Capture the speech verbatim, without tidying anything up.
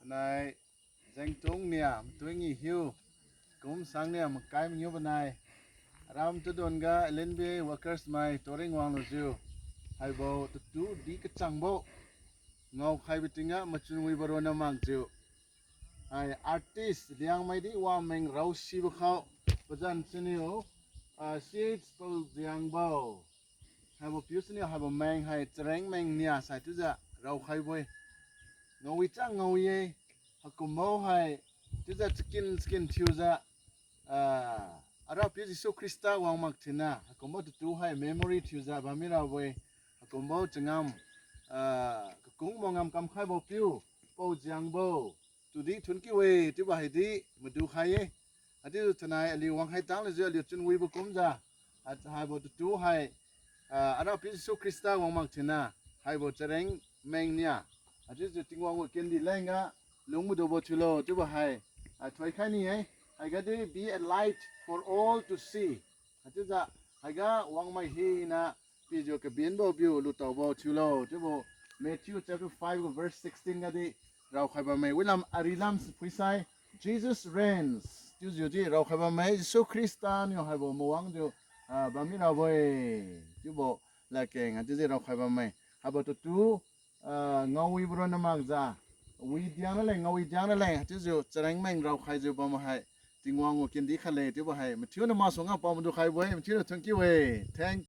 Nai, jengtung nia matuingi hiu, kum sang nia makai mangiu banai, aram tudun ga L N B A workers mai turing wanglujiu, haibo tatu di kachangbo ngaokhaibo tingga machun wibo ronna makjiu, hai artist Liangmai di wangmeng raosibo khao, pazan siniu, ah, C H Paul Diangbo. Haibo piu siniu haibo meng hai chareng meng nia sai chiujiu raokhaibo-e. Ngaowi chang ngaowi-e. Haikumbo hai chiujiu chakin chakin thiujiu, ah, Arapiu Jesu Khrista wang mak thinna haikumbo tatu hai memory thiujiu bammi rabo-e. Haikumbo changam, ah, kakungbo ngamkam khaibo piu, Paul Diangbo tudi thunkiu-e chiubo haidi madu khai-e. Haichiujiu thainai aliu wangkhai tanglujiu aliu chunwibo kumjiu, ha- haibo tatu hai, ah, Arapiu Jesu Khrista wang mak thinna haibo chareng meng nia. Haichiujiu Tingwang gu kendi lengga lung madubo thiulo chiubo hai, ah, thoikhai ni-e. Haigadi be a light for all to see. Haichiujiu haiga wangmai hina pijiu kabenbo piu lutaobo thiulo chiubo Matthew chapter five verse sixteen gadi raokhai bamme. Wilam arilam phuisai, Jesus reigns chiujiudi raokhai bamme, Jesu Khrista niu haibo mawangjiu, ah, bammi rabo-e chiubo ladkeng haichiujiu raokhai bamme. Haibo tatu, ah, ngaowibo ronna makjiu, widiang raleng, ngaowidiang raleng haichiujiu chareng meng raokhaijiu bambo hai Tingwang gu kendi khatle chiubo hai mathiuniu masuangga pao madu khaibo-e, mathiuniu thunkiu-e. Thank you.